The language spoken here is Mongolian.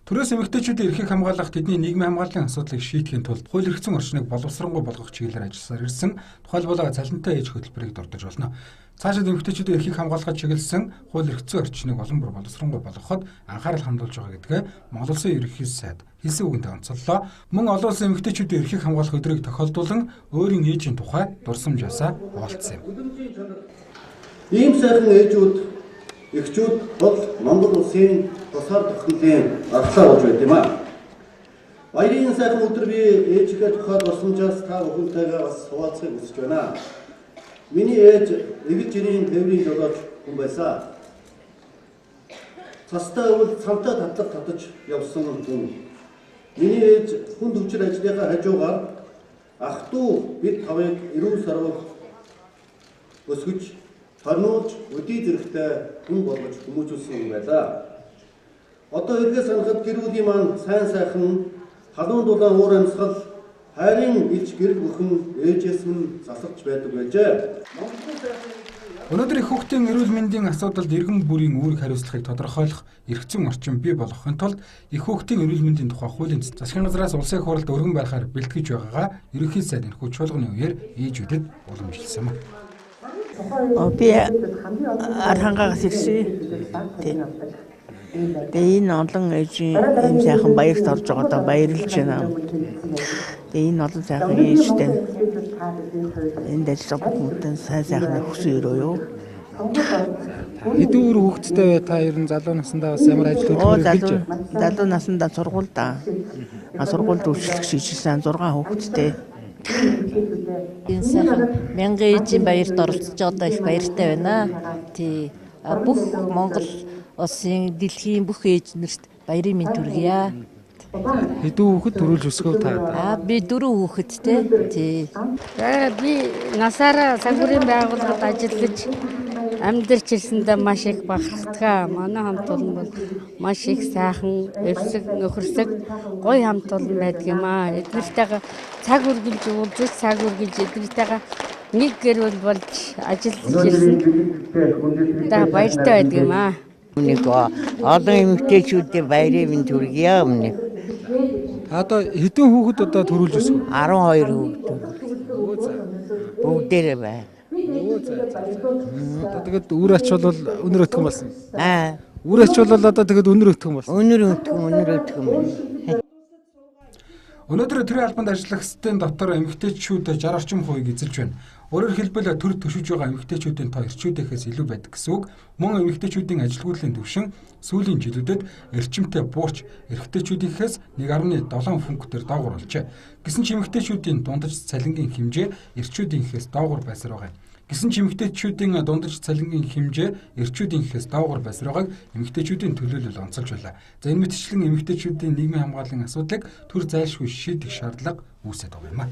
Төрөөс эмэгтэйчүүдийн эрхийг хамгаалах, тэдний нийгмийн хамгааллын асуудлыг шийдэхин тулд хууль эрх зүйн орчныг боловсронгуй болгох чиглэлээр ажилласаар ирсэн. Тухайлбал цалинтай ээж хөтөлбөрийг дурдаж болно. Цаашид эмэгтэйчүүдийн эрхийг хамгаалахад чиглэсэн хууль эрх зүйн орчныг олон бүр боловсронгуй болгоход анхаарал хандуулж байгаа гэдгээ Монгол Улсын ерөнхий сайд хэлсэн үгэнтэй онцоллоо. Мөн олон улсын эмэгтэйчүүдийн эрхийг хамгаалах өдрийг тохиолдуулан өөрийн ээжийн тухай дурсамжаасаа хуваалцсан юм. Ийм сайхан ээжүүд эхчүүд бол Монгол улсын тусгаар тогтнолын арслаа болж байд юм аа. Баярын сайхан өдөр би ээжийнхээ тухай дурсамжаас та бүхэнтэйгээ бас хуваалцахыг хүсэж байна. Миний ээж эгэл жирийн тээврийн жолооч хүн байсан. Цастай өвөл цамтай татлаг татаж явсан хүн. Миний ээж хүн төвчөр ажлынхаа хажуугаар ах дүү бид тавыг эрүүл сарвал өсгөж торнуулж өдий зэрэгтэй хүн болгож хүмүүжүүлсэн юм байлаа. Одоо эргээ санахад гэр бүлийн маань сайн сайхан халуун дулаан уур амьсгал хайрын илч гэрэл бүхэн ээжээс минь засалж байдаг байжээ. Өнөөдөр эх хүүхдийн эрүүл мэндийн асуудалд иргэн бүрийн үүрэг хариуцлагыг тодорхойлох эрх зүйн орчин бий болгохын тулд эх хүүхдийн эрүүл мэндийн тухай хуулийн засгийн газраас улсын хурлд өргөн барихаар бэлтгэж байгаагаа ерөнхий сайд энэхүү чуулганы үеэр ээжүүдэд уламжилсан юм. Би Архангаагаас ирсэн. Тэгээ энэ олон ээжийн ийм сайхан баярт орж байгаадаа баярлж байна. Тэгээ энэ олон сайхан ээжтэй энд ажиллах бүх хүмүүстээ сайн сайхныг хүсэн өрөө юу. Хэдэн үр хүүхэдтэй бай та ер нь залуу насндаа бас ямар ажил хөдөлмөр хийж байна? Залуу насндаа сургуульд сургуульд үйлчлэх шийдсэн 6 хүүхэдтэй. Энэ сайхан мянган ээжийн баярт оролцож байгаадаа их баяртай байна. Тий. Бүх Монгол улсын дэлхийн бүх ээж нарт баярын мэнд хүргье. Хэдэн хүүхэд төрүүлж өсгөв та? Би 4 хүүхэдтэй. Тий. Би насаараа загварын байгууллагад ажиллаж амьдарч ирсэндээ маш их бахархдаг. Манай хамт олон бол маш их сайхан, эвсэг, нөхөрсөг, гоё хамт олон байдаг юм аа. Эднэртэйгээ цаг үргэлж уулзаж, цаг үргэлж эднэртэйгээ нэг гэр бүл болж ажиллаж ирсэн. Та баяртай байдаг юм аа. Нэг олон эмэгтэйчүүдийн баярын мэнд хүргье өмнө. Та одоо хэдэн хүүхэд одоо төрүүлж өсгөв? 12 хүүхэд. Бүгдээрээ байна. Одоо тэгээд үр ач бол өнөр өтгөн болсон. Үр ач бол одоо тэгээд өнөр өтгөн болсон. Өнөр өтгөн, өнөр өтгөн. Өнөөдөр төрийн албанд ажиллагчдын дотор эмэгтэйчүүд 60 орчим хувийг эзэлж байна. Өөрөөр хэлбэл төр төшөж байгаа эмэгтэйчүүдийн тоо эрчүүдээс илүү байдаг гэсэн үг. Мөн эмэгтэйчүүдийн ажилгүйдлийн түвшин сүүлийн жилүүдэд эрчимтэй буурч эрэгтэйчүүдийнхээс 1.7 функтээр доогуур болжээ. Гэсэн ч эмэгтэйчүүдийн дундаж цалингийн хэмжээ эрчүүдийнхээс доогуур байсаар байгаа юм. Гэсэн ч эмэгтэйчүүдийн дундаж цалингийн хэмжээ эрчүүдийнхээс доогуур байсаар байгааг эмэгтэйчүүдийн төлөөлөл онцолж байлаа. За энэ мэтчлэн эмэгтэйчүүдийн нийгмийн хамгааллын асуудлыг төр зайлшгүй шийдэх шаардлага үүсээд байгаа юм аа.